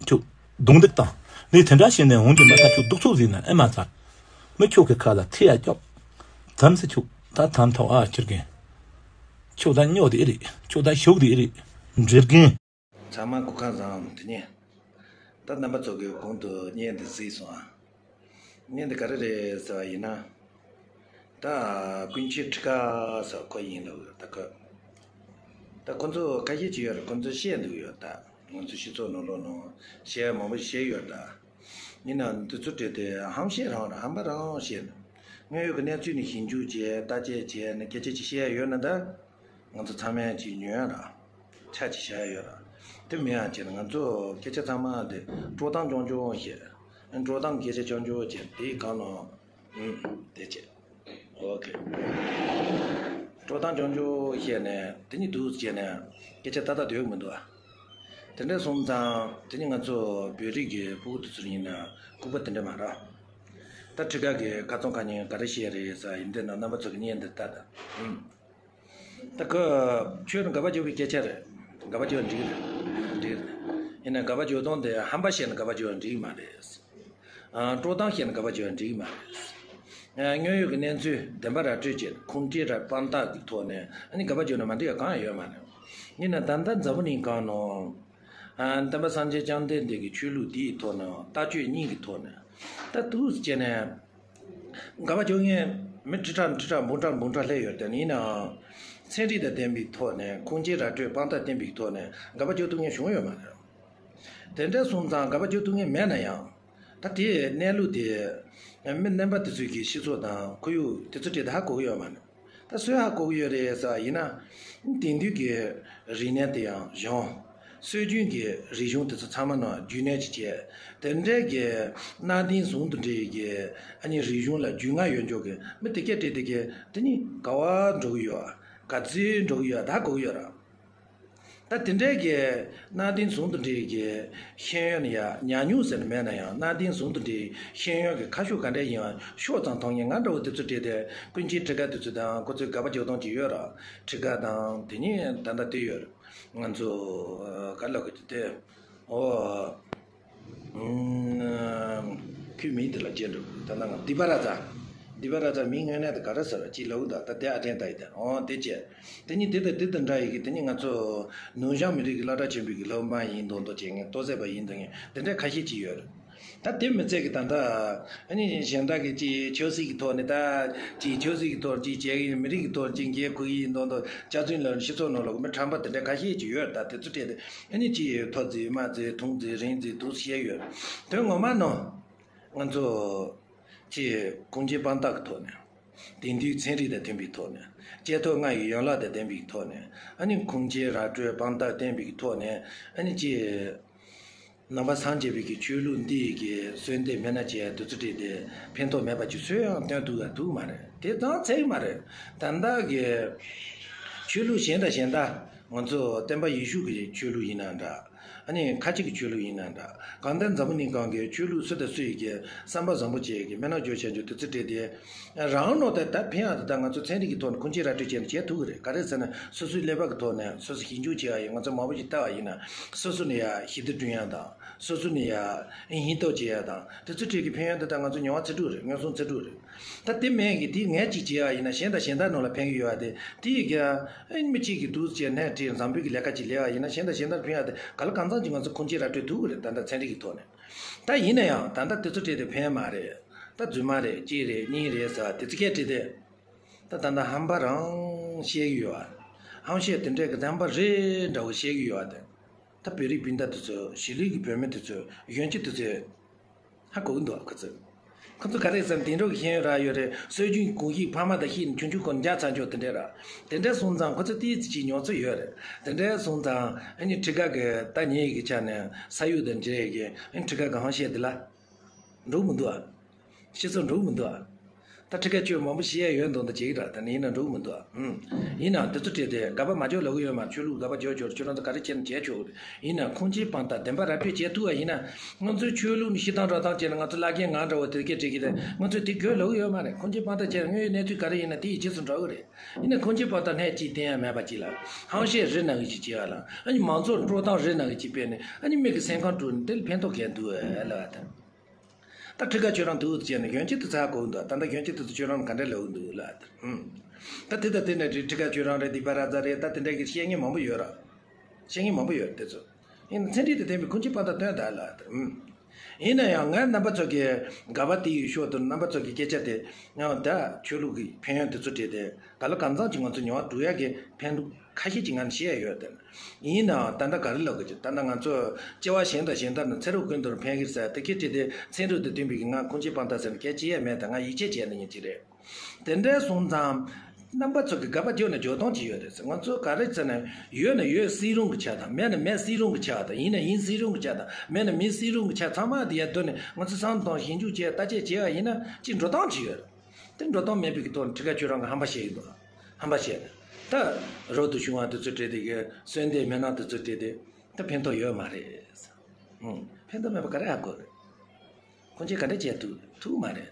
ཁྱོད་རྡུང་རྡེག་བཏང་། ལས་དེ་འདྲ་བྱས་ནས་འོང་རྒྱུ་མ་ད། ཁྱོད་སྡུག་ཚུགས་ཟིན་ན་ཨེ་མ་ཚར། མི་ཁྱོད་ཀྱི་ཁ་ལ་ཐི་ཡ་སྐྱོག། དམ་སྲི་ཁྱོད་ད་དམ་ཐོག་ཨ་ཁྱེར་གིན། ཁྱོད་ད་སྨྱོ་དེ་རེད། ཁྱོད་ད་ཞུགས་དེ་རེད། འདྲེ་རྒན། ཚང་མ་སྐུ་ཁམས་བཟང་། དེ་ནས་ད་རྣམ་པ་ཚོ་གི་གོང་དུ་བརྙན་དེ་གཟིགས་སོང་ཨ། བརྙན་དེ་ག་རེ་རེད་ཟེར་བ་ཡིན་ན། ད་ཀུན་མཁྱེན་ཁྲི་ཀ་ཟེར་ཁོ་ཡིན་ལབ་ཡོད་ད་ཁོ། ད་ཁོ་ཚོ་ཁ་ཤས་ཅིག་ཡོད་རེད། ཁོ་ཚོ་བཤད་འདུག་ཡོད་ད། ང་ཚོ་སྤྱི་ཚོགས་ནང་ལོགས་ནང་བཤད་མང་པོ་བཤད་ཡོད་ད། ཡིན་ནའང་འདི་ཚོ་བྲིས་ཏེ་ཧམ་བཤད་རང་རེད། ཧམ་པ་རང་བཤད། དངོས་ཡོད་ཀྱི་གནས་ཚུལ་ནས་ཞིབ་འཇུག་བྱས། བརྟག་དཔྱད་བྱས་ནས་སྐད་ཆ་ཅིག་བཤད་ཡོད་ན་ད། ང་ཚོ་ཚང་མས་ཅིག་ཉོན་ར། ཆ་ཅིག་བཞག་ཡོད་ར། དེ་མིན་ཡང་བྱས་ན་ང་ཚོ་སྐད་ཆ་ཚང་མ་དེ་དཀྲོག་གཏམ་རྐྱང་རྐྱང་བཤད། དཀྲོག་གཏམ་སྐད་ཆ་རྐྱང་རྐྱང་བྱས། དེའི་སྒང་ལ། ཨུམ། དེ་བྱས། ཨོ་ཁེ། དཀྲོག་གཏམ་རྐྱང་རྐྱང་བཤད་ནས་དེ་ནི་འདུག་བྱས་ནས་སྐད་ཆ་ཏག་ཏག་འདོད་མི་འདུག་ཨ། དེ་འདྲ་སོང་ཙང་དེ་ནི་ང་ཚོ་བོད་རིགས་ཀྱི་ཕྲུ་གུ་དེ་ཚོར་ཡིན་ན་ལྐུགས་པ་དེ་འདྲ་མ་རེད། ད་ཁྲི་ཀ་གི་ཁ་ཚོན་ཁ་ཉིན་ག་རེ་བཤད་རེད་ཟེར་ཡིན་དེ་ན་རྣམ་པ་ཚོ་གི་བརྙན་འདི་ལྟ་དང་། ཨུམ། ད་ཁོ་ཁྱོད་ནི་དགའ་པ་བརྗོད་པའི་སྐད་ཆ་རེད། དགའ་པ་བརྗོད་འགྲིག་རེད། འགྲིག་རེད། ཡིན་ན་དགའ་པ་བརྗོད་སྟངས་དེ་ཧམ་པ་བཤད་ན་དགའ་པ་བརྗོད་འགྲིག་མ་རེད། ཨ། དཀྲོག་གཏམ་བཤད་ན་དགའ་པ་བརྗོད་འགྲིག་མ་རེད། ཨ། དངོས་ཡོད་ཀྱི་གནས་ཚུལ་བདེན་པ་ར་སྤྲོད་བྱེད་ཁུངས་སྐྱེལ་ར་དཔང་རྟགས་ཀྱི་ཐོག་ནས་ཨ་ནི་དགའ་པ་བརྗོད་ན་མ་འགྲིག་ཡ་གང་ཡང་ཡོད་མ་རེད། ཡིན་ན་ད་ལྟ་འཛམ་བུ་གླིང་སྒང་ནང་། ཨ། སྟོན་པ་སངས་རྒྱས་བཅོམ་ལྡན་འདས་ཀྱི་ཆོས་ལུགས་འདིའི་ཐོག་ནས་ལྟ་སྤྱོད་གཉིས་ཀྱི་ཐོག་ནས་ད་འདུག་སེ་བྱས་ནས། དགའ་པ་བརྗོད་མཁན་མི་ཁྲི་ཕྲག་ཁྲི་ཕྲག་འབུམ་ཕྲག་འབུམ་ཕྲག་སླེབས་ཡོད་དེ། ཡིན་ནའང་ཚན་རིག་དང་ལྡན་པའི་ཐོག་ནས་ཁུངས་སྐྱེལ་ར་སྤྲོད་དཔང་རྟགས་ལྡན་པའི་ཐོག་ནས་དགའ་པ་བརྗོད་ཐུབ་མཁན་བྱུང་ཡོད་མ་རེད། དེ་འདྲ་སོང་ཙང་དགའ་པ་བརྗོད་ཐུབ་མཁན་མེད་ན་ཡང་། ད་དེའི་གནས་ལུགས་དེ་མི་རྣམ་པ་དེ་ཚོའི་གི་སྤྱི་ཚོགས་དང་ཁོར་ཡུག་དེ་ཚོ་དེ་ད་ཧ་གོ་གི་ཡོད་མ་རེད། ད་སུས་ཧ་གོ་གི་ཡོད་རེད་ཟེར་བ་ཡིན་ན། དེང་དུས་ཀྱི་རིག་གནས་དེ་ཡང་གཞུང་། སྲོལ་རྒྱུན་གྱི་རིག་གཞུང་དེ་ཚོ་ཚང་མ་ནང་རྒྱུས་ལོན་ཅིག་བྱས། དེ་འདྲའི་གི་གནའ་དེང་ཟུང་དུ་འབྲེལ་གྱི་ཨ་ནི་རིག་གཞུང་ལ་རྒྱུས་མངའ་ཡོད་འཇོག་གི་མི་དེ་སྐད་བྲིས་དེ་གི་དེ་ནི་ག་བ་འགྲོ་གི་ཡོད། ག་ཚོད་འགྲོ་གི་ཡོད་ད་ཧ་གོ་གི་ཡོད་ར། ད་དེ་འདྲའི་གི་གནའ་དེང་ཟུང་དུ་འབྲེལ་གྱི་ཤེས་ཡོན་ཡ་ཉམས་མྱོང་ཟེར་ན་མེད་ན་ཡང་། གནའ་དེང་ཟུང་དུ་འབྲེལ་ཤེས་ཡོན་གྱི་ཁ་ཕྱོགས་ག་འདྲ་ཡིན་ཡང་ཕྱོགས་ཙམ་མཐོང་མཁན་ང་འདྲ་བོ་དེ་ཚོ་བྲིས་ཏེ་ཀུན་མཁྱེན་ཁྲི་ཀ་དེ་ཚོ་དང་ཁོ་ཚོའི་དགའ་པ་བརྗོད་སྟངས་ཅིག་ཡོད་ར། ཁྲི་ཀ་དང་དེ་ནས་ད་ལྟ་དེ་ཡོད་ར། ང་ཚོ་ག་ལ་གི་དེ་ཨོ། ཁོའི་མིང་དེ་ལ་བརྗེད་འགྲོ། ད་ནང་དི་པ་ར་ཛ། དི་པ་ར་ཛ་མིང་དངོས་གནས་དེ་ག་རེ་ཟེར་བ་ཅིག་ལབ་འདུག་ད་དེ་ཨ་དྲན་ད་ཡི་དེ་ཨོ་དེ་བྱས། དེ་ནི་དེ་དང་དེ་དང་འདྲ་ཡི་གི་དེ་ནི་ང་ཚོ་ནུབ་བྱང་མི་རིགས་ཀྱི་བླ་གྲྭ་ཆེན་པོའི་གི་སློབ་མ་ཡིན་མདོག་མདོག་བྱེད་མཁན་ལྟོ་ཟས་པ་ཡིན་མདོག་མཁན་དེ་འདྲ་ཁ་ཤས་ཅིག་ཡོད་རེད། ད་དེ་མི་ཚད་ཀྱི་ད་ལྟ་ཨ་ནི་གཞན་དག་གི་ཅིག་ཆབ་སྲིད་ཀྱི་ཐོག་ནས། ད་ཅིག་ཆབ་སྲིད་ཀྱི་ཐོག་ཅིག་བྱས་ཀྱི་ཡིན། མི་རིགས་ཀྱི་ཐོག་ཅིག་འགན་འཁུར་གྱི་ཡིན་མདོག་མདོག། སྤྱི་ཚོགས་ནང་སྤྱི་ཚོགས་ནང་ལོགས་མི་ཁྲམ་པ་དེ་འདྲ་ཁ་ཤས་ཅིག་ཡོད། ད་དེ་ཚོ་གྲས་དེ་ཨ་ནི་ཅིག་ཐོ་བརྩིས་མ་བརྩིས། ཐུང་བརྩིས་རིང་བརྩིས་དུ་བཤད་ཡོད། དོན་ངོ་མ་ནང་ང་ཚོ་ཅིག་ཁུངས་སྐྱེལ་དཔང་རྟགས་ཀྱི་ཐོག་ནས། དེང་དུས་ཚན་རིག་དང་མཐུན་པའི་ཐོག་ནས། བཅད་ཐོ་ལྔ་ཡི་ཡན་ལག་དང་ལྡན་པའི་ཐོག་ནས། ཨ་ནི་ཁུངས་སྐྱེལ་ར་སྤྲོད་དཔང་རྟགས་ལྡན་པའི་ཐོག་ནས། ཨ་ནི་ཅིག་ནང་པ་སངས་རྒྱས་པའི་གི་ཆོས་ལུགས་འདི་གི་གསོལ་འདེབས་མི་སྣ་བྱས་དུས་ཚོད་སྤྲད་དེ་ཕན་ཐོགས་མེད་པ་ཅིག་སུས་ཡང་སྟོན་ཐུབ་ཡ་ཐུབ་མ་རེད། དེ་ཙང་ཚད་ཀྱི་མ་རེད། ད་ལྟ་གི་ཆོས་ལུགས་གཞན་དང་གཞན་དག་ང་ཚོ་སྟོན་པ་ཡེ་ཤུ་གི་ཆོས་ལུགས་ཡིན་ན་འདྲ། ཨ་ནི་ཁ་ཆེ་གི་ཆོས་ལུགས་ཡིན་ན་འདྲ། གང་ལྟར་འཛམ་བུ་གླིང་སྒང་གི་ཆོས་ལུགས་སུ་དང་སུ་ཡི་གི་བསམ་པ་བཟང་པོ་བཅས་ཀྱི་སྨོན་ལམ་རྒྱག་བྱ་རྒྱུ་དེ་ཚོ་སྤྲད་དེ། རང་ནོར་དེ་ད་ཕན་ཡག་དེ་ད་ང་ཚོ་ཚན་རིག་གི་ཐོག་ནས་ཁུངས་སྐྱེལ་ར་སྤྲོད་བྱས་ནས་བྱེད་ཐུབ་ཀྱི་རེད། ག་རེ་ཟེར་ན་སོ་སོའི་ཀླད་པ་གི་ཐོག་ནས་སོ་སོ་ཞིབ་འཇུག་བྱེད་ཡག་ཡིན། ང་ཚོ་མང་པོ་ཞིག་བལྟ་བ་ཡིན་ན་སོ་སོ་ནས་ཡ་ཞི་བདེ་བསྐྲུན་ཡག་དང་། སོ་སོ་ནས་ཡ་སྙིང་སྟོབས་བྱེད་ཡག་དང་། དེ་ཚོ་གྲས་ཀྱི་ཕན་ཡོན་དེ་ད་ང་ཚོ་མྱོང་བ་ཚིག་འབྲུ་རེད། མངོན་སུམ་ཚིག་འབྲུ་རེད། ད་དེ་མིན་གྱི་དེ་ངས་གཅིག་བྱས་པ་ཡིན་ན་གཞན་དང་གཞན་དག་ནང་ལ་ཕན་གྱི་ཡོད་པ་དེ། དེ་ཡི་ག་ཨེ་མི་གཅིག་གིས་འདུག་ཅེས་སྣེ་ཁྲིད་འཛམ་བུ་གི་ལས་ཀ་ཅིག་ལས་པ་ཡིན་ན་གཞན་དང་གཞན་དག་ཕན་ཡག་དེ་ག་ལ་གང་འཚམ་ཅིག་ང་ཚོ་ཁུངས་སྐྱེལ་ར་སྤྲོད་ཐུབ་ཀྱི་རེད། ད་ལྟ་ཚན་རིག་གི་ཐོག་ནས། ད་ཡིན་ན་ཡང་ད་ལྟ་དེ་ཚོ་བྲིས་ཏེ་ཕན་མ་རེད། ད་རྫུན་མ་རེད། གཅིག་རེད། གཉིས་རེད་ཟེར་བ་དེ་ཚོ་སྐད་བྲིས་ཏེ། ད་ད་ལྟ་ཧམ་པ་རང་བཤད་ཀྱི་ཡོད་པ། ཧམ་བཤད་དེ་འདྲའི་གི་དམ་པ་རེད་འདྲ་བོ་བཤད་ཀྱི་ཡོད་པ་དེ། ད་བོད་རིགས་སྤུན་ཟླ་དེ་ཚོ། གཞིས་ལུས་ཀྱི་བོད་མི་དེ་ཚོ། གཞོན་སྐྱེས་དེ་ཚོས་ཧ་གོ་གི་འདུག་ཨ། ཁོ་ཚོས། ཁོ་ཚོ་ག་རེ་ཟེར་ན་དེང་རབས་ཀྱི་ཤེས་ཡོན་རག་ཡོད་རེད། སྲོལ་རྒྱུན་གོམས་གཤིས་ཕ་མ་དང་ཤེས་ནས་ཆུང་ཆུང་སྒང་ནས་འཇགས་ཚར་ཆོག་དེ་འདྲས་ར། དེ་འདྲས་སོང་ཙང་ཁོ་ཚོ་ཏོག་ཙམ་ཅིག་མྱོང་ཚོར་ཡོད་རེད། དེ་འདྲས་སོང་ཙང་ཨ་ནི་ཁྲི་ཀ་གི་ད་ཉེ་གི་ཆ་ནས་ས་ཡུལ་དང་འབྲེལ་གི་ཨ་ནི་ཁྲི་ཀ་གི་ཧམ་བཤད་འདི་ལ་འགྲོ་གི་མི་འདུག་ཨ། སྤྱི་ཚོགས་འགྲོ་གི་མི་འདུག་ཨ། ད་ཁྲི་ཀ་ཁྱོད་མང་པོ་བཤད་ཡོད་མདོག་མདོག་བྱེད་ཀྱི་ར། ད་ནི་ཡིན་ན་འགྲོ་གི་མི་འདུག་ཨ། ཨུམ། ཡིན་ནའང་དེ་ཚོ་བྲིས་ཏེ་དགག་པ་མ་བརྗོད་ལབ་གི་ཡོད་མ། ཆོས་ལུགས་དགག་པ་བརྗོད་ཆོག་རེད། ཁྱོད་རང་ཚོ་ག་རེ་བྱས་ན་བྱས་ཆོག་གི་རེད། ཡིན་ནའང་ཁུངས་སྐྱེལ་དཔང་རྟགས་བདེན་པ་ར་སྤྲོད་བྱེད་ཐུབ་པ་ཡིན་ན། ང་ཚོའི་ཆོས་ལུགས་ནས་ཤི་སྟངས་འགྲོ་སྟངས་བྱས་ན་ང་ཚོ་བླ་རྒན་ང་འདྲ་བོ་དེ་སྐད་བྲིས་ཀྱི་རེད། ང་ཚོས་དེ་དགོས་ལབ་གི་ཡོད་མ་རེད། ཁུངས་སྐྱེལ་དཔང་རྟགས་བྱས་ན་དངོས་ཡོད་གནས་ཚུལ་ག་རེ་ཡིན་ན་དེ་ཡི་རྗེས་སུ་འགྲོ་གི་རེད། ཡིན་ན་ཁུངས་སྐྱེལ་དཔང་རྟགས་སྣེ་གཅིག་བསྟན་ཡ་མེད་པ་ཅིག་ལ། ཧམ་བཤད་རི་ནང་བཞིན་ཅིག་བྱེད་ཡ་ལ། ཨ་ནི་མང་ཚོགས་དཀྲོག་གཏམ་རི་ནང་བཞིན་ཅིག་སྤེལ་ནས་ཨ་ནི་མི་གི་སེམས་ཁམས་དཀྲུགས་ནས་དེ་ལ་ཕན་ཐོགས་གང་འདུག་ཨེ་ལབ་ཡ་དང་། ད་ཁྲི་ཀ་ཁྱོད་རང་འདུག་ཟེར་ནས་གཞོན་སྐྱེས་དེ་ཚོ་ཧ་གོ་གི་འདུག་ད་ལྟ་གཞོན་སྐྱེས་དེ་ཚོ་ཁྱོད་རང་ག་འདྲ་ལབ་གི་འདུག་ལབ་ཡ་དང་། ཨུམ། ད་དེ་དང་དེ་འདྲ་རེད། ཁྲི་ཀ་ཁྱོད་རང་རེད། སྡིག་པ་ར་ཛ་རེད། ད་དེ་འདྲ་གི་བཤད་མཁན་མང་པོ་ཡོད་ར། བཤད་མཁན་མང་པོ་ཡོད་རེད། དེ་ཚོ་ཡིན་ན་ཚན་རིག་དང་ལྡན་པའི་ཁུངས་སྐྱེལ་དཔང་རྟགས་སྟོན་དང་ལབ་ཡ་དང་། ཨུམ། ཡིན་ན་ཡང་ངས་རྣམ་པ་ཚོ་གི་དགག་པ་དེ་ཡི་ཕྱོགས་དུ་རྣམ་པ་ཚོ་གི་སྐད་ཆ་དེ་ཡང་ད་ཆོས་ལུགས་ཀྱི་ཕན་ཡོན་དེ་ཚོ་བྲིས་ཏེ་ག་ལ་གང་འཚམ་ཅིག་ང་ཚོ་མྱོང་བ་འགྲོ་ཡ་གི་ཕན་ཐོགས་ཁ་ཤས་ཅིག་ང་ནས་བཤད་ཡ་ཡོད་དེ། ཡིན་ནའང་ད་ལྟ་ག་རེ་ལབ་དགོས་ཀྱི། ད་ལྟ་ང་ཚོ་སྐྱེ་བ་གཞན་དང་གཞན་དག་ནི་ཚེ་རབས་ཀུན་ཏུ་ཕན་གྱི་ཟེར་དེ་སྐད་བྲིས་ཏེ་ཚན་རིག་དང་ལྡན་པའི་གི་ང་ཁུངས་སྐྱེལ་དཔང་རྟགས་ཟེར་ནས་སྐད་ཆ་བཤད་ཡ་མེད། ད་ང་ཡིད་ཆེས་བྱས་ནས་ཡིན་གྱི་རེད། དེ་འདྲ་སོང་ཙང་། རྣམ་པ་ཚོ་གི་དགག་པ་བརྗོད་ན་འཇོག་སྟངས་ཅིག་ཡོད་རེད། ང་ཚོ་ག་རེ་ཟེར་ན། ཡོད་ན་ཡོད་སྲིད་རུང་གི་ཆ་དང་། མེད་ན་མེད་སྲིད་རུང་གི་ཆ་དང་། ཡིན་ན་ཡིན་སྲིད་རུང་གི་ཆ་དང་། མེད་ན་མེད་སྲིད་རུང་གི་ཆ་ཚང་མ་དེ་ཡར་བསྡུས་ནས་ང་ཚོ་བསམ་བློ་བཏང་། ཞིབ་འཇུག་བྱས། བརྟག་དཔྱད་བྱས་པ་ཡིན་ན་ཅིག་འགྲོ་སྟངས་ཅིག་ཡོད་རེད། དེ་འགྲོ་སྟངས་མེད་པའི་གི་ཐོག་ནས་ཁྲི་ཀ་ཁྱོད་རང་གི་ཧམ་པ་བཤད་ཀྱི་འདུག་ཧམ་པ་བཤད། ད་རབ་ཏུ་བྱུང་བ་དེ་ཚོ་བྲིས་ཏེ་གི་གསོལ་འདེབས་མི་སྣ་དེ་ཚོ་བྲིས་ཏེ་ད་ཕན་ཐོགས་ཡོད་མ་རེད། ཨང་། ཕན་ཐོགས་མེད་པ་ག་རེ་ཧ་གོ་རེད། ཁོང་ཚོས་ག་འདྲ་བྱས་ཐུབ་ཐུབ་མ་རེད།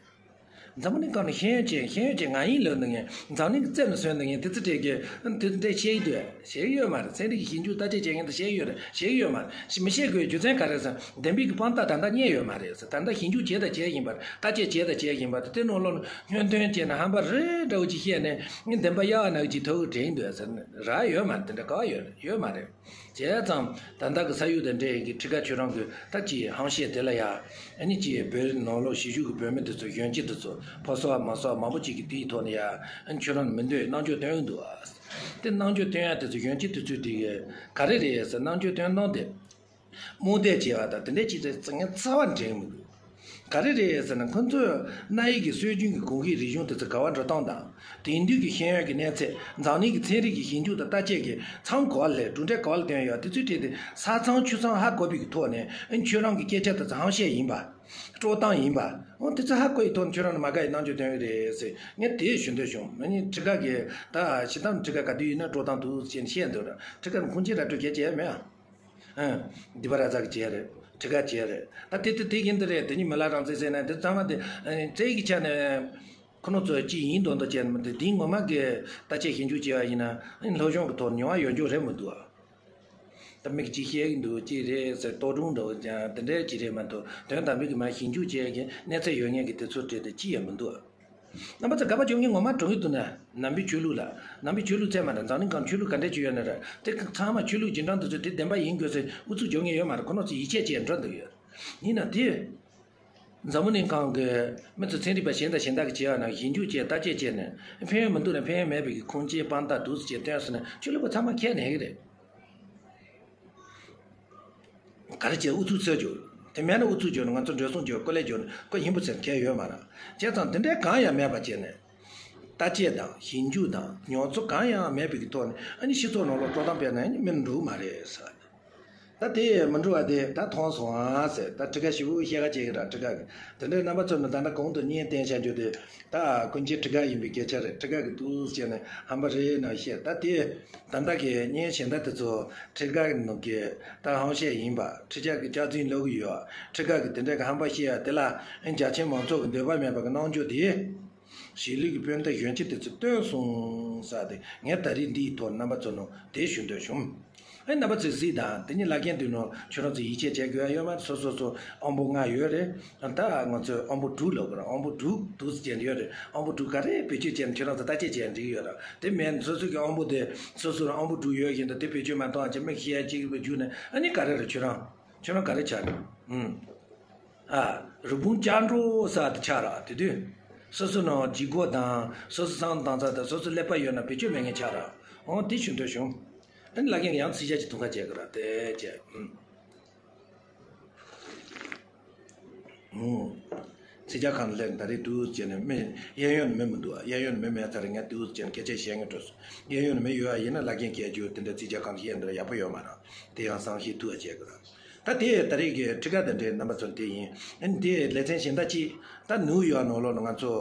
འཛམ་བུ་གླིང་སྒང་ནས་ཤེས་ཡོན་ཅན། ཤེས་ཡོན་ཅན་ང་ཡིན་ལབ་འདུག་ངས། འཛམ་གླིང་གི་རྩེ་ནས་སོན་འདུག་ངས། དེ་ཚོ་གྲས་ཀྱིས་དེ་འདྲ་བཤད་ཀྱི་འདུག་བཤད་ཀྱི་ཡོད་མ་རེད། ཚན་རིག་གི་ཞིབ་འཇུག་བརྟག་དཔྱད་བྱེད་མཁན་དེ་བཤད་ཀྱི་ཡོད་རེད། བཤད་ཀྱི་ཡོད་མ་རེད། མི་བཤད་དགོས་རྒྱུ་མཚན་ག་རེ་ཟེར། བདེན་པའི་གི་དཔང་རྟགས་ད་ལྟ་རྙེད་ཡོད་མ་རེད་ཟེར། ད་ལྟ་ཞིབ་འཇུག་བྱས་དང་བྱས་བཞིན་པ་རེད། བརྟག་དཔྱད་བྱས་དང་བྱས་བཞིན་པ་རེད། དེ་ནང་ལོགས་ནས་སྔོན་ཐོན་བྱས་ནས་ཧམ་པ་རེ་འདྲ་བོ་ཅིག་བཤད་ནས་བདེན་པ་གཡའ་ནག་ཅིག་ཐོག་གི་དྲན་འདུག་ཟེར་ནས་རག་ཡོད་མ་རེད། དེ་འདྲ་ག་ཡོད་ཡོད་མ་རེད། བྱས་ཙང་ད་ལྟ་གི་ས་ཡུལ་དང་འབྲེལ་ཡོད་ཀྱི་ཁྲི་ཀ་ཁྱོད་རང་གི་ད་ཅིག་ཧམ་བཤད་དེ་ལ་ཡ། ཨ་ནི་ཅིག་བོད་ནང་ལོགས་གཞིས་བཞུགས་ཀྱི་བོད་མི་དེ་ཚོ། གཞོན་སྐྱེས་དེ་ཚོ་ཕོ་གསོ་བ་མ་གསོ་བ་མང་པོ་ཅིག་གིས་དེའི་ཐོག་ནས་ཡ། ཨ་ནི་ཁྱོད་རང་མི་འདོད་རྣམ་འགྱུར་སྟོན་གྱི་འདུག་ཨ། དེ་རྣམ་འགྱུར་སྟོན་ཡ་དེ་ཚོ་གཞོན་སྐྱེས་དེ་ཚོས་དེ་ག་རེ་རེད་ཟེར། རྣམ་འགྱུར་སྟོན་སྟངས་དེ། རྨོངས་དད་བྱས་པ་དང་དེ་འདྲའི་ཅིག་རེད་ཟེར་ངས་རྩ་བ་འགྲིག་མི་འདུག་ག་རེ་རེད་ཟེར་ན། ཁོ་ཚོས་གནའ་ཡིག་གི་སྲོལ་རྒྱུན་གྱི་གོམས་གཤིས་རིག་གཞུང་དེ་ཚོ་ག་པར་འགྲོ་སྟངས་དང་། དེང་དུས་ཀྱི་ཤེས་ཡོན་གྱི་གནས་ཚད། འཛམ་གླིང་གི་ཚན་རིག་གི་ཞིབ་འཇུག་དང་བརྟག་དཔྱད་ཀྱི་མཚམས་ག་པར་སླེབས། གྲུབ་འབྲས་ག་པར་ཐོན་ཡོད། དེ་ཚོའི་གྲས་དེ་ས་མཚམས་ཆུ་མཚམས་ཧ་གོ་བའི་གི་ཐོག་ནས། ཨ་ནི་ཁྱོད་རང་གི་སྐད་ཆ་དེ་ཚོ་ཧམ་བཤད་ཡིན་པ། དཀྲོག་གཏམ་ཡིན་པ། འོ་དེ་ཚོ་ཧ་གོ་ཡི་ཐོག་ནས་ཁྱོད་རང་ལ་མ་དགའ་ཡི་རྣམ་འགྱུར་སྟོན་གི་རེད་ཟེར། ངས་དེ་ཞུ་འདོད་བྱུང་། ཨ་ནི་ཁྲི་ཀ་གིས་ད་ཤི་སྟངས་ཁྲི་ཀ་ག་དུས་ཡིན་ན་དཀྲོག་གཏམ་འདུག་ཅེས་བཤད་འདུག་ར། ཁྲི་ཀ་ནི་ཁུངས་སྐྱེལ་ར་སྤྲོད་གལ་ཆེ་མེད་ཨ། ཨ། སྡིག་པ་ར་ཛ་གི་བྱས་རེད། ཁྲི་ཀ་བྱས་རེད། ད་དེ་དེ་དེ་ཡིན་འདི་རེད། དེ་གཉིས་མི་ལ་རང་བཙན་ཟེར་ན་དེ་ཚང་མ་དེ་ཨ་ནི་རྩལ་གྱི་ཆ་ནས་ཁོ་ནོ་ཚོ་ཅི་ཡིན་མདོག་མདོག་བྱས་ནས་མི་འདུག་དེ་ངོ་མ་གི་བརྟག་དཔྱད་ཞིབ་འཇུག་བྱས་པ་ཡིན་ན་ཨ་ནི་སློབ་སྦྱོང་གི་ཐོག་མྱོང་བ་ཡོད་རྒྱུ་རེད་མི་འདུག་ཨ། ད་མིག་ཅིག་བཤད་ཀྱི་འདུག་ཅི་རེད་ཟེར་ལྟོ་སྒྲུང་འདྲ་བོ་ཀྱང་དེ་འདྲའི་ཅི་རེད་མ་གཏོགས་དོན་དམ་པའི་གི་མ་ཞིབ་འཇུག་བྱས་ཀྱི་གནས་ཚད་ཡོད་མཁན་གྱི་དེ་ཚོ་གྲས་དེ་ཅི་ཡང་མི་འདུག་ཨ། རྣམ་པ་ཚོ་དགག་པ་བྱུང་མཁན་ངོ་མ་གྲོངས་ཀྱི་འདུག་ན། ནང་པའི་ཆོས་ལུགས་ལ། ནང་པའི་ཆོས་ལུགས་ཚད་མ་རེད། འཛམ་གླིང་སྒང་ཆོས་ལུགས་ག་འདྲས་ཅིག་ཡོད་ན་རེད། དེ་ཚང་མ་ཆོས་ལུགས་རྗེས་འབྲང་དེ་ཚོས་དེ་བདེན་པ་ཡིན་དགོས་ཟེར་ཨུ་ཚུགས་རྒྱག་མཁན་ཡོད་མ་རེད། ཁོ་རང་ཚོ་ཡིད་ཆེས་བྱས་འགྲོ་འདུག་ཡོད། ཡིན་ན་དེ། འཛམ་བུ་གླིང་སྒང་གི་མི་ཚོ་ཚན་རིག་པ་གཞན་དང་གཞན་དག་གིས་བྱས་པ་ན་ཞིབ་འཇུག་བྱས་བརྟག་དཔྱད་བྱས་ནས་ཕན་ཡོན་མི་འདུག་ན་ཕན་ཡོན་མེད་པའི་གི་ཁུངས་སྐྱེལ་དཔང་རྟགས་འདུག་སེ་བྱས་བཏོན་སོང་ན་ཆོས་ལུགས་པ་ཚང་མ་ཁས་ལེན་གི་རེད། ག་རེ་བྱས་ཨུ་ཚུགས་ཚོད་རྒྱུ། དེ་མེད་ན་ཨུ་ཚུགས་རྒྱུ་ནི་ང་ཚོ་འགྲོ་སོང་རྒྱུ་ཀོ་ལེ་རྒྱུ་ནི་ཀོ་ཡིན་པོ་ཚེ་ཁས་ཡོད་མ་རེད། བྱས་ཙང་དེ་འདྲའི་གང་ཡང་མེད་པ་བྱས་ནས། བརྟག་དཔྱད་དང་ཞིབ་འཇུག་དང་མྱོང་ཚོར་གང་ཡང་མེད་པའི་གི་ཐོག་ནས་ཨ་ནི་སྤྱི་ཚོགས་ནང་ལོགས་དཀྲོག་གཏམ་སྤེལ་ན་ཨ་ནི་མི་འགྲོ་གི་མ་རེད་ཟེར། ད་དེ་མི་འགྲོ་བ་དེ་ད་མཐོང་སོང་ཨ་ཟེར། ད་ཁྲི་ཀ་ཞིབ་པོ་བཤད་ཁ་བྱེད་ཀྱི་ར། ཁྲི་ཀ་གི་དེ་འདྲའི་རྣམ་པ་ཚོ་ནི་ད་ལྟ་གོང་དུ་བརྙན་བསྟན་བྱ་རྒྱུ་དེ་ད་ཀུན་མཁྱེན་ཁྲི་ཀ་ཡིན་པའི་སྐད་ཆ་རེད། ཁྲི་ཀ་གི་འདུག་ཟེར་ནས་ཧམ་པ་རེད་ན་བཤད། ད་དེ་ད་ལྟ་གི་བརྙན་གཞན་དག་དེ་ཚོ་ཁྲི་ཀ་གི་ནང་གི་ད་ཧམ་བཤད་ཡིན་པ། ཁྲི་ཀ་གི་སྐྱག་རྫུན་ལབ་གི་ཡོད། ཁྲི་ཀ་གི་དེ་འདྲ་གི་ཧམ་པ་བཤད་ཡ་དེ་ལ་རྒྱ་ཆེན་མང་ཚོགས་ཀྱི་འདོད་པ་མེད་པ་གི་གནང་རྒྱུ་དེ། གཞིས་ལུས་ཀྱི་དཔོན་སྡེ་གཞོན་སྐྱེས་དེ་ཚོས་བཏོན་སོང་ཟེར་ཏེ་ངས་ད་རེས་འདིའི་ཐོག་རྣམ་པ་ཚོ་ནང་དེ་ཞུ་འདོད་བྱུང་། ཨེ་རྣམ་པ་ཚོས་གཟིགས་དང་། དེ་ཉིད་ལ་རྒན་དུས་ནང་ཁྱོད་རང་ཚོས་ཡིད་ཆེས་བྱེད་དགོས་ཡ་ཡོད་མ་རེད། སོ་སོ་སོ་ཨོམ་བུ་ལྔ་ཡོད་རེད། ད་ང་ཚོས་ཨོམ་བུ་དྲུག་ལབ་དགོས་རེད། ཨོམ་བུ་དྲུག་འདུག་སེ་བྱས་ཡོད་རེད། ཨོམ་བུ་དྲུག་ག་རེ་བེད་སྤྱོད་བྱས་ནས་ཁྱོད་རང་ཚོ་བརྟག་དཔྱད་བྱས་འགྲིག་ཡོད་རེད། དེ་མིན་སོ་སོ་གི་ཨོམ་བུ་དེ་སོ་སོ་རང་ཨོམ་བུ་དྲུག་ཡོད་བཞིན་དུ་དེ་བེད་སྤྱོད་མ་གཏོང་བ་བྱས་མི་ཤི་ཡ་གཅིག་བརྒྱུགས་ནས་ཨ་ནི་ག་རེ་རེད། ཁྱོད་རང་ཁྱོད་རང་ག་རེ་ཆགས་རེད། ཨུམ། ཨ། རི་བོང་ཅལ་འདྲོགས་ས་དེ་ཆགས་ར། དེ་དུས་སོ་སོ་ནང་ལྗིད་ཁོག་དང་སོ་སོ་བསམ་བློ་བཏང་ས་དང་སོ་སོ་ཀླད་པ་ཡོད་ན་བེད་སྤྱོད་མེད་མཁན་ཆགས་ར། འོང་དེ་ཞུ་འདོད་བྱུང་། ཨ་ནི་ལ་རྒན་ཡང་ཚིག་ཇ་ཅིག་འཐུང་ཁ་བྱས་གི་ར་དེ་བྱས། ཨུམ། ཨུམ། ཚིག་ཇ་ཁང་སླེབས་ད་རེས་འདུག་སེ་བྱས་ནས་མི་གཡས་གཡོན་ནས་མི་མི་འདུག་གཡས་གཡོན་ནས་མི་མེད་ཚར་ངས་འདུག་སེ་བྱས་ནས་སྐད་ཆ་བཤད་ངེས་སྤྲོ་སོང་། གཡས་གཡོན་ནས་མི་ཡོད་ཨ་ཡིན་ན་ལ་རྒན་སྐད་རྒྱུ་དེ་འདྲ་ཚིག་ཇ་ཁང་སླེབས་འདི་ལ་ཡག་པོ་ཡོད་མ་རེད། དེ་ཡང་བསམ་ཤེས་ཐུབ་པ་བྱས་གི་ར། ད་དེ་ད་རེས་ཀྱི་ཁྲི་ཀ་དེ་འདྲའི་རྣམ་པ་ཚོ་དེ་ཡིན། ཨ་ནི་དེ་ལེ་ཚན་གཞན་དག་ཅིག་ད་ནིའུ་ཡོག་ནང་ལོགས་ལ་ང་ཚོ་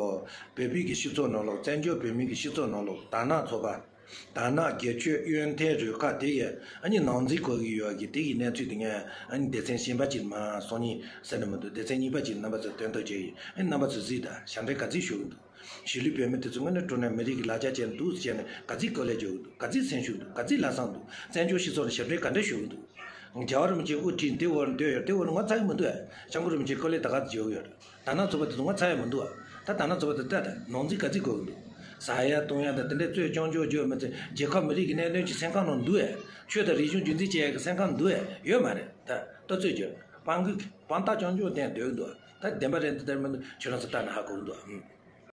བོད་པའི་གི་སྤྱི་ཚོགས་ནང་ལོགས་བཙན་བྱོལ་བོད་མིའི་གི་སྤྱི་ཚོགས་ནང་ལོགས་དར་ནག་ཚོགས་པ། དར་ནག་སྒེར་གཅོད་གཡོན་ཐལ་རུ་ཁག་དེ་ཡི་ཨ་ནི་ནང་འཛུལ་གོ་གི་ཡོད་གི་དེ་གི་གནས་ཚུལ་དེ་ངས་ཨ་ནི་སྡེ་ཚན་གཞན་པ་ཅིག་མ་སང་ཉིན་ཟེར་ནས་མི་འདུག་སྡེ་ཚན་གཉིས་པ་ཅིག་རྣམ་པ་ཚོ་སྟོན་ཐབས་བྱས་ཡིན། ཨ་ནི་རྣམ་པ་ཚོ་གཟིགས་དང་། ཞབས་འདྲེན་ག་ཚིག་ཞུ་གི་འདུག་གཞིས་ལུས་བོད་མི་དེ་ཚོ་དངོས་གནས་དྲང་གནས་མི་རིགས་ཀྱི་ལ་རྒྱ་ཅན་འདུག་ཟེར་ནས་ག་ཚིག་གོ་ལས་རྒྱག་གི་འདུག་ག་ཚིག་སེམས་ཤུགས་འདུག་ག་ཚིག་ལྷག་བསམ་འདུག་བཙན་བྱོལ་སྤྱི་ཚོགས་ལ་ཞབས་འདྲེན་ག་འདྲ་ཞུ་གི་འདུག་རྒྱལ་བ་རིན་པོ་ཆེ་དབུ་ཁྲིད་འདི་འོག་ལ་སྡོད་ཡོད། དེ་འོག་ལ་ངོ་ཚ་གི་མི་འདུག་ཨ། སྐྱབས་མགོན་རིན་པོ་ཆེ་ཀོ་ལེ་ད་ག་ཚོད་བརྗོད་ཡོད། དར་ནག་ཚོགས་པ་དེ་ཚོ་ངོ་ཚ་ཡ་མི་འདུག་ཨ། ད་དར་ནག་ཚོགས་པ་དེ་ལྟ་དང་ནང་འཛུལ་ག་ཚིག་དགོས་ཀྱི་འདུག་ཟ་ཡ་བཏུང་ཡ་དང་དེ་འདྲའི་རྩོད་རྐྱང་རྐྱང་བརྗོད་མི་ཚེ་རྒྱལ་ཁབ་མི་རིགས་ཀྱི་གནད་དོན་གྱི་སེམས་ཁམས་ནང་འདུག་ཨེ། ཆོས་དང་རིག་གཞུང་རྒྱུན་འཛིན་བྱེད་ཡ་གི་སེམས་ཁམས་འདུག་ཨེ། ཡོད་མ་རེད། ད་ལྟ་རྩོད་རྒྱག་དཔང་རྟགས་རྐྱང་རྐྱང་བསྟན་སྡོད་ཀྱི་འདུག་ད་བདེན་པ་རེད་འདི་ལྟར་མི་འདུག་ཁྱོད་རང་ཚོ་ལྟ་ན་ཧ་གོ་གི་འདུག་ཨ།